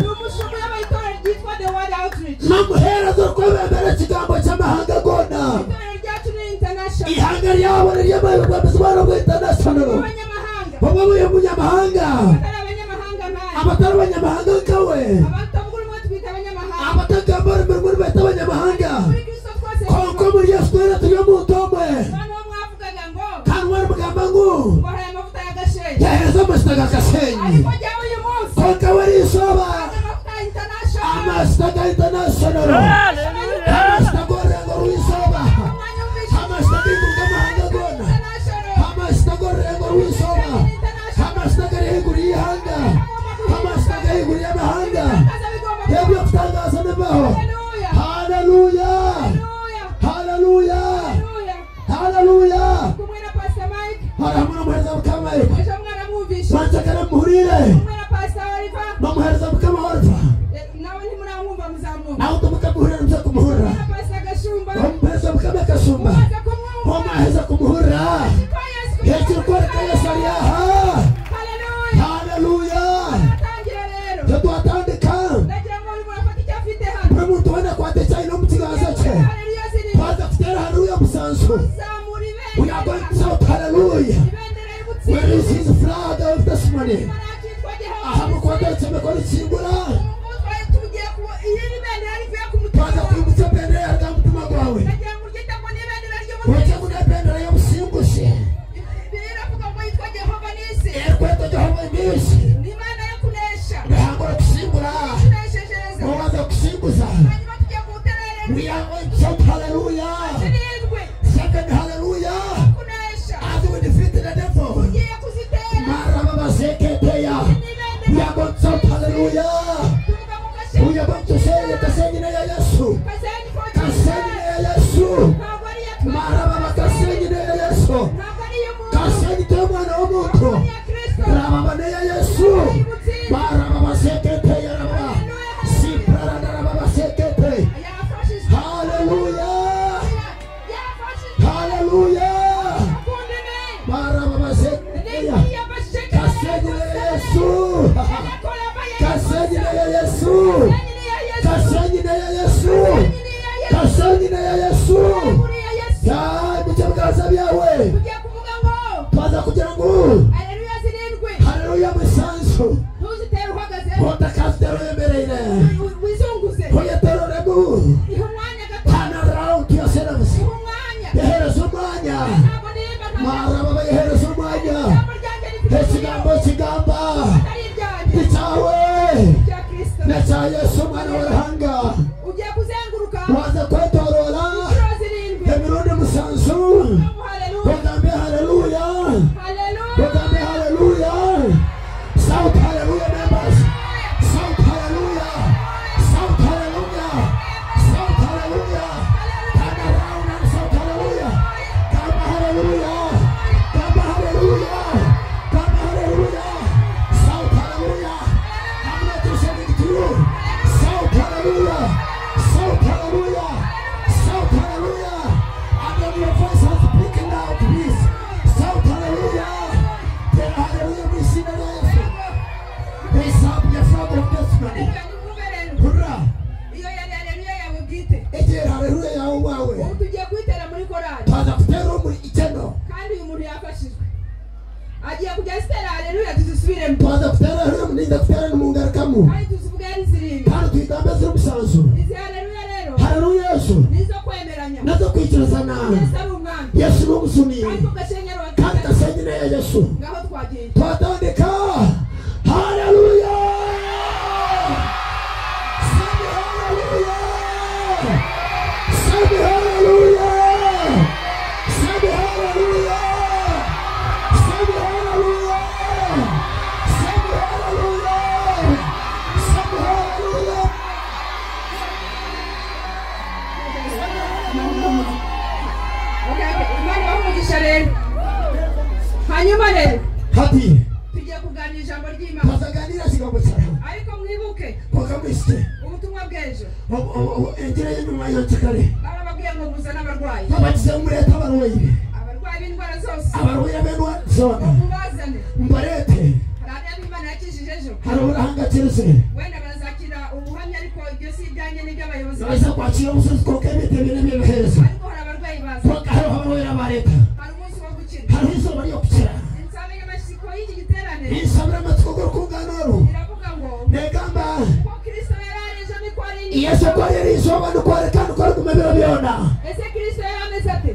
Ni umushumba w'itorero ryitwa The World Outreach. Namuhereza kwebembera ekigambo ky'amahanga gona. Itorero ryacu ni international. Ihanga ryabo niry'amabwabizwaro bwa international. Abanyamahanga. Bamwe bari umunyamahanga. Abatari abanyamahanga nkawe. Abatari abanyamahanga nkawe. Abatavuga ururimi twita abanyamahanga. Abatagamba ururimi bita abanyamahanga. Muri Kristo twese. Konko muri Yesu twese turi omuntu omwe. Noneho mwavugaga ngo. Kandi mwari mugamba ngo. Ngo hari amavuta ya Gashenyi. Yahereza amavuta ga Gashenyi. Ariko jyewe uyu munsi. Konka wari isoba. Amavuta ya international. Amavuta ga international. Amavuta g'orurengo rw'isoba. Amavuta g'iguru g'amahanga gona. Amavuta g'orurengo rw'isoba. Amavuta gari higuru y'ihanga. Amavuta gari higuru y'amahanga. Ebyo kutangaza bibaho. Haleluya. Haleluya. Haleluya. Kumwe na Pastor Mike. Hari hamwe n'umuhereza Mukama Mike. Ejo mwaramwumvishe. Banza muhurire. Kumwe na Pastor Oliver. N'umuhereza Mukama Oliver. Nawe ntimuramwumva muzamwumva. Nawe tumukamuhurira muze kumuhurira. Kumwe na Pastor Gashumba. Umuhereza Mukama Gashumba. Mumaze kumuhurira. Hejuru kwereka Yesu ari aha. Haleluya. Haleluya. Tangira rero. Twatandika. Ndagira ngo buri muntu afate icyo afite hano. Buri muntu wenda akwate icyayi no mu kiganza cye. Haleluya ziri. Twaza kutera haleluya musanzu. Zamura ibendera. We are going to shout hallelujah. Ibendera y'ubutsinzi. Where is his flag of testimony? Imana yacu yitwa Jehova. Aha mukwata imikono ikingura. Ubu twari tugiye ku iyo ibendera rivuye ku mutima Twaza wawe. kwibutsa bendera ya mutima gwawe. Ndagira ngo uryite ngo ni ibendera ry'ubutsinzi. Wacha kuna bendera y'obusinguzi. Bibiliya iravuga ngo yitwa Jehova Nisi. Erikwetwa Jehova Nisi. Ni Imana yo kunesha. Ruhango kusimbura. Kuneshejereza. Waza kusimbuza. Hanyuma tugiye kuwutera rero. We are going to shout hallelujah. Zirindwi. Second hallelujah. Kunesha. As we defeat the devil. Tugiye kuzitera. Marababazeketeya. Ni We are going to shout hallelujah. Tuvuga ngo Gashenyi. We are going to say Kasenyi na ya Yesu. Kasenyi for Kasenyi na Jesus. ya Yesu. Ntabwo ari iya twese. Marababa Kasenyi na ya Yesu. Ntabwo ari iy'umuntu. Kasenyi te mwana w'omuntu. Ntabwo ari iya Kristo. Rababa ne ya Yesu. Marababazeketeya rababa. Siprarababa sekete. Yafashijwe. Hallelujah. Yafashijwe. Hallelujah. Akundane. Marababazeketeya. Kasenyi na ya Yesu. Kasenyi na ya Yesu. Kasenyi na ya Yesu. Kasenyi na ya Yesu. Ya mukiganza byawe. Tugiye kuvuga ngo Twaza kugira ngo haleluya zirindwi. haleluya musanzu. Ntuzitere uhagaze. Otakazitera wemereire. Wizunguze. Oyeteroremu. Iha umwanya gato. Turn around to yourselves. Iha umwanya. Yehereza umwanya. Ntabwo nirimba ntabwo. Marababa yehereza umwanya. Ijambo ryanjye rifite Ekigambo kigamba. atari iryanjye. Icyawe. Icya Kristo. N'icya Yesu umwana wa Ruhanga. Ugiye kuzenguruka Waza kwetorora. inshuro zirindwi. Emirundi musanzu. Haleluya. Ugambe haleluya. Haleluya. Ugambe haleluya. Shout hallelujah members. Shout hallelujah. Shout hallelujah. Shout hallelujah. Turn around and shout hallelujah. Come hallelujah. Come hallelujah. Come hallelujah. Shout hallelujah. I'm not listening to you. Shout hallelujah. Shout hallelujah. Shout hallelujah. And then your voice has speaking out, please. Shout hallelujah. Tell hallelujah, we see the Lord. Raise up the flag of testimony. Nimwumve rero. Hurrah. Iyo yari haleluya yawe bwite. Egera haleluya yawe wawe. Ubu tugiye kuyitera muri korali. Twaza kutera muri ikeno. Kandi uyu muntu yafashijwe. Agiye kujya azitera haleluya tuzisubiremo. Twaza kutera haleluya muninda kutera mu ngarukamu. Kandi tuzivuge ari zirindwi. Kandi tuyigambe ziri musanzu. Izi haleluya rero Haleluya Yesu. ni izo kwemeranya. Nazo kwikirizana. Yesu ari umwami. Yesu ni umusuni. Ariko Gashenyi ari uwa Kandi Kristo. Kasenyi na ya Yesu. Ngaho twagiye. Twatandika. Haleluya. Sami haleluya. Sami haleluya. Sami haleluya. Sami haleluya. Sami haleluya. Sami haleluya. Okay, okay. Imana ibahe umugisha rero. Hanyuma rero Hati. tugiye kuganira ijambo ry'Imana. Twazaganira ikigambo cyawe. Ariko mwibuke Koka mwisite. ubutumwa bw'ejo. Engira y'inyuma yonsekare. Barababwiye ngo muzane abarwayi. Babagize mureta abarwayi. Abarwayi b'indwara zose. Abarwayi b'indwara zona. Mubazane. Mbarete. Hari abo Imana yakijije ejo. Hari urahanga kireze. Wenda barazajya Ibyanjye n'iby'abayobozi. Noza kwakira umusozi konka ebintu ebyo n'ebyebiheereza. Ariko hari abarwayi baza. Konka hariho abarwaire bareta. Hari umunsi wo gukira. Hariho izooba ry'okukira. Insanganyamatsiko y'iki giterane Insabira amatsiko g'orukungano oru. iravuga ngo Negamba ko Kristo yari ari ejo niko ari Yesu ko ari izooba niko ari kandi ko ari kumebero byona. Ese Kristo yari ameze ate?